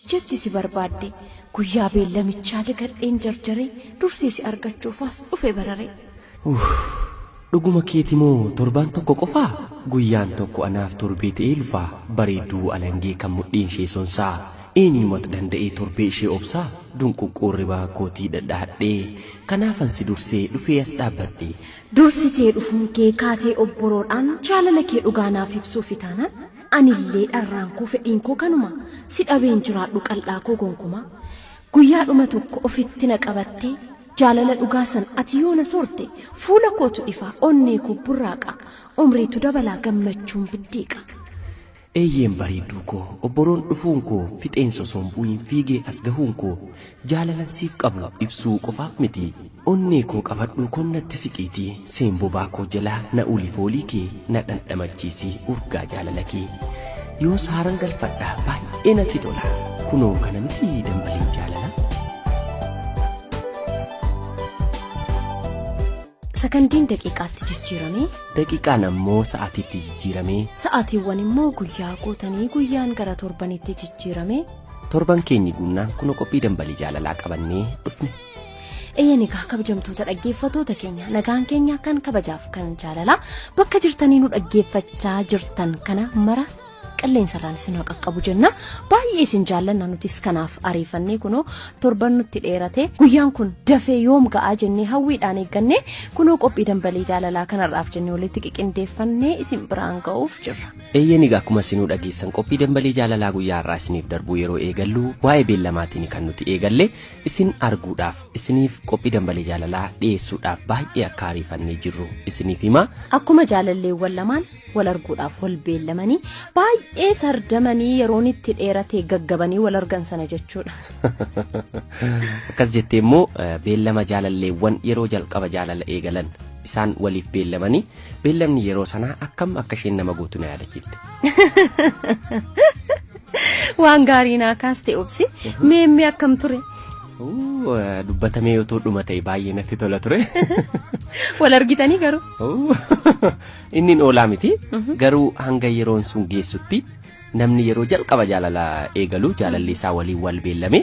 Jetti si barbaadde guyyaa beellamichaa dagadheen jarjaree dursee si argachuufas dhufe bararee. Dhuguma keeti moo torbaan tokko qofaa? Guyyaan tokko anaaf torbee ta'ee lufaa bareedduu alangee kan mudhiin ishee sonsaa eenyumatu danda'ee torbee ishee obsaa dunquqqoorri baakootii dhadhaadhee kanaafan si dursee dhufee as dhaabbadhe. Dursitee dhufuun kee kaatee obboroodhaan jaalala kee dhugaa naaf ibsuufi taanaan anillee dharraan koo fedhiin koo kanuma si dhabeen jiraadhu qal'aa koo gonkumaa. Guyyaadhuma tokko ofitti na qabattee jaalala dhugaa san ati yoo na soorte fuula kootu ifaa onnee koo burraaqa umriitu dabalaa gammachuun biddiiqa. Eeyyeen bareedduu koo obboroon dhufuun koo fixeensa osoo hin bu'iin fiigee as gahuun koo jaalalan siif qabu ibsuu qofaaf miti onnee koo qabadhuu konnatti siqiitii seenbobaa koo jalaa na uli foolii kee na dhandhamachiisii urgaa jaalala kee yoo saaran galfadhaa baay'ee natti tola kunoo kana miti dambaliin jaalala. Sakandiin daqiiqaatti jijjiiramee Daqiiqaan ammoo sa'aatiitti jijjiiramee sa'aatiiwwan immoo guyyaa guutanii guyyaan gara torbanitti jijjiiramee torban keenyi guunnaan kunoo qophii dambalii jaalalaa qabannee dhufne. Eeyyeen egaa kabajamtoota dhaggeeffattoota keenya nagaan keenya kan kabajaaf kan jaalalaa bakka jirtanii nu dhaggeeffachaa jirtan kana mara qilleensarraan isin haa qaqqabu jenna. Baay'ee isin jaallanna nutis kanaaf ariifannee kunoo torban nutti dheerate guyyaan kun dafee yoom ga'aa jennee hawwiidhaan eegganne kunoo qophii dambalii jaalalaa kanarraaf jennee walitti qiqindeeffannee isin biraan ga'uuf jirra. Eeyyeen egaa akkuma isinuu dhageessan qophii dambalii jaalalaa guyyaa har'aa isiniif darbuu yeroo eegallu waa'ee beellamaatiin kan nuti eegalle isin arguudhaaf isiniif qophii dambalii jaalalaa dhiyeessuudhaaf baay'ee akka ariifannee jirru isiniif hima. Akkuma jaalalleewwan lamaan wal arguudhaaf wal beellamanii baay'ee sardamanii yeroon itti dheeratee gaggabanii wal argan sana jechuudha. Akkas jettee immoo beellama jaalalleewwan yeroo jalqaba jaalala eegalan isaan waliif beellamanii beellamni yeroo sanaa akkam akka isheen nama gootu na yaadachiifte. Waan gaarii naa kaaste obsi meemmee akkam ture. Dubbatamee otoo dhuma ta'e baay'ee natti tola ture. Wal argitanii garuu. Inni oolaa miti garuu hanga yeroon sun geessutti namni yeroo jalqaba jaalala eegalu jaalalli isaa waliin wal beellame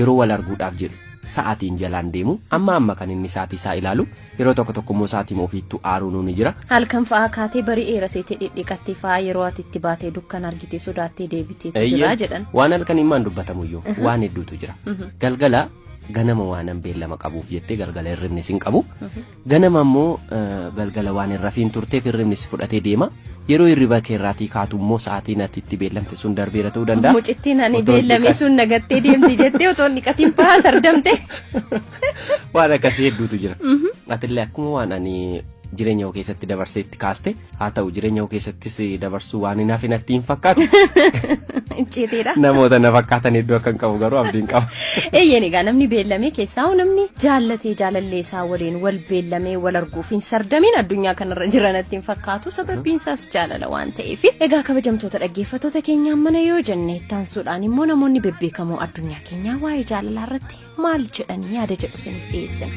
yeroo wal arguudhaaf jedhu sa'aatiin jalaan deemu amma amma kan inni sa'aatii isaa ilaalu yeroo tokko tokko immoo sa'aatii ofiittuu aaruun ni jira. Halkan fa'aa kaatee bari'eera seetee dhidhiqattee fa'aa yeroo ati itti baatee dukkana argitee sodaattee deebiteetu jira jedhan. Waan halkan himaan dubbatamuyyuu waan hedduutu jira. Galgala ganama waanan beellama qabuuf jettee galgala hirribni sin qabu. Ganama immoo galgala waan hin rafiin turteef hirribni si fudhatee deema. Yeroo hirriba keerraatii kaatu immoo sa'aatiin ati itti beellamte sun darbeera ta'uu danda'a. Mucittiin ani beellame sun nagattee deemti jettee otoo hin dhiqatiin fa'aa sardamte. Waan akkasii hedduutu jira. Atillee akkuma waan ani jireenya koo keessatti dabarsee itti kaaste haa ta'u jireenya koo keessattis dabarsuu waan hin hafin natti hin fakkaatu. Icceeteedha. Namoota na fakkaatan hedduu akka hin qabu garuu abdiin qaba. Eeyyeen egaa namni beellamee keessaa namni jaallatee jaalallee isaa waliin wal beellamee wal arguuf hin sardamiin addunyaa kanarra jiran natti hin fakkaatu sababbiin isaas jaalala waan ta'eef. Egaa kabajamtoota dhaggeeffattoota keenyaa mana yoo jenne ittaansuudhaan immoo namoonni bebbeekamoo addunyaa keenyaa waa'ee jaalalaa irratti maal jedhanii yaada jedhu isiniif dhiyeessina.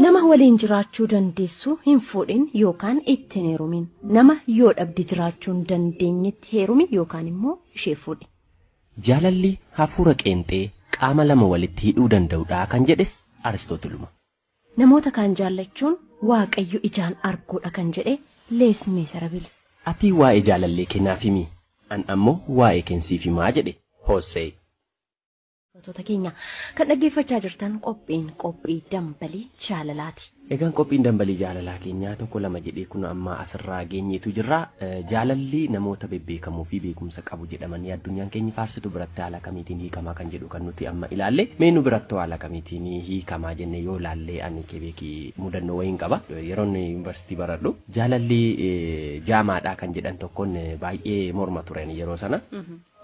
Nama waliin jiraachuu dandeessu hin fuudhin yookaan itti hin heerumin. Nama yoo dhabde jiraachuu hin dandeenyetti heerumi yookaan immoo ishee fuudhi. Jaalalli hafuura qeenxee qaama lama walitti hidhuu danda'udha kan jedhes Aristootiluma. Namoota kaan jaallachuun Waaqayyo ijaan arguudha kan jedhe Les Miserables. Ati waa'ee jaalallee kee naaf himi, an ammoo waa'ee keen siif himaa jedhe Hoosee. Dhaggeeffattoota keenya kan dhaggeeffachaa jirtan qophiin qophii dambalii jaalalaati. Egaan qophiin dambalii jaalalaa keenyaa tokko lama jedhee kun amma asirraa geenyeetu jirra. Jaalalli namoota bebbeekamoo fi beekumsa qabu jedhamanii addunyaan keenya faarsitu biratti haala kamiitiin hiikamaa kan jedhu kan nuti amma ilaalle. Mee nu biratti haala kamiitiin hiikamaa jenne yoo ilaalle ani kebeekii mudannoo wayiin qaba. Yeroo inni yuunivarsiitii baradhu jaalalli jaamaadha kan jedhan tokkoon baay'ee morma turen yeroo sana.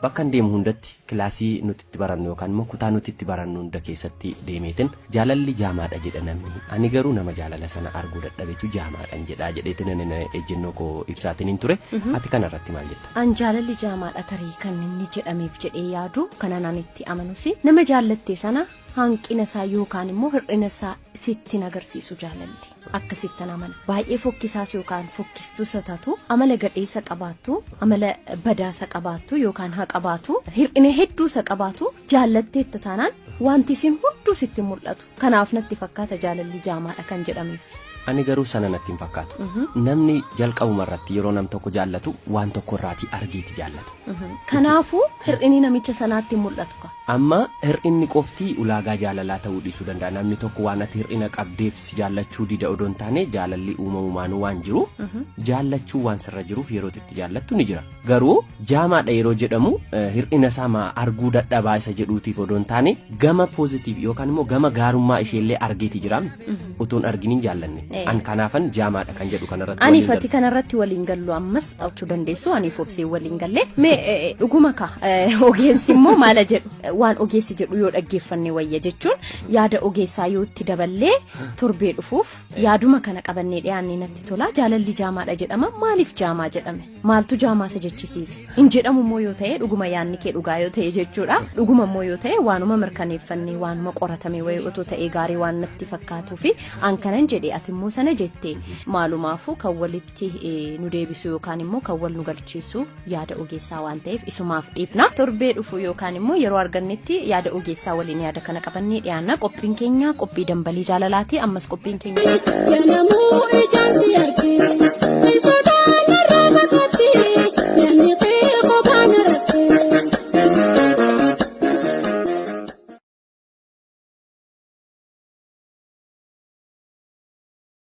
Bakka hin deemu hundatti kilaasii nuti itti barannu yookaan immoo kutaa nuti itti barannu hunda keessatti deemeetin jaalalli jaamaadha jedha namni. Ani garuu nama jaalala sana arguu dadhabetu jaamaadhan jedha jedheetin ani ejjennoo koo ibsaatiin hin ture. Ati kana irratti maal jetta? An jaalalli jaamaadha tarii kan inni jedhameef jedhee yaadu kanan ani itti amanus nama jaallatte sana hanqina isaa yookaan immoo hir'ina isaa sitti hin agarsiisu jaalalli. Akkasittan amana. Baay'ee fokkisaas yookaan fokkistuu isa taatu, amala gadheessa qabaattu, amala badaasa qabaattu yookaan haa qabaatu, hir'ina hedduu isa qabaatu jaallatteetta taanaan wanti isin hunduu sitti mul'atu. Kanaaf natti fakkaata jaalalli jaamaadha kan jedhameef. Ani garuu sana natti hin fakkaatu. Namni jalqabuma irratti yeroo nam tokko jaallatu waan tokko irraatii argeeti jaallata. Kanaafuu hir'inni namicha sanaatti hin mul'atu ka. Amma hir'inni qofti ulaagaa jaalalaa ta'uu dhiisuu danda'a. Namni tokko waan ati hir'ina qabdeef si jaallachuu dida odoo hin taane jaalalli uumamumaanuu waan jiruuf jaallachuu waan sirra jiruuf yeroo itti jaallattu ni jira. Garuu jaamaadha yeroo jedhamu hir'ina isaa maa arguu dadhabaa isa jedhuutiif odoo hin taane gama poozitiiv yookaan immoo gama gaarummaa isheellee argeeti jiraam. Utuun argin hin jaallanne. An kanaafan jaamaadha kan jedhu kanarratti Ani waliin fati galu. Kanarratti waliin gallu ammas dhachuu dandeessu aniif obsee waliin galle. Mee dhuguma ka ogeessi immoo maala jedhu waan ogeessi jedhu yoo dhaggeeffanne wayya jechuun yaada ogeessaa yoo itti daballee torbee dhufuuf yaaduma kana qabannee dhiyaannee natti tola. Jaalalli jaamaadha jedhama maaliif jaamaa jedhame? Maaltu jaamaa isa jechisiise? Hin jedhamu immoo yoo ta'e dhuguma yaadni kee dhugaa yoo ta'e jechuudha. Dhuguma immoo yoo ta'e waanuma mirkaneeffannee waanuma qoratame wayii otoo ta'ee gaarii waan natti fakkaatuu fi an kanan jedhe ati immoo sana jette maalumaafuu kan walitti nu deebisu yookaan immoo kan wal nu galchiisu yaada ogeessaa waan ta'eef isumaaf dhiifna. Torbee dhufu yookaan immoo yeroo argannetti yaada ogeessaa waliin yaada kana qabannee dhiyaanna. Qophiin keenya qophii dambalii jaalalaati. Ammas qophiin keenya. Ganamuu ijaan si arga.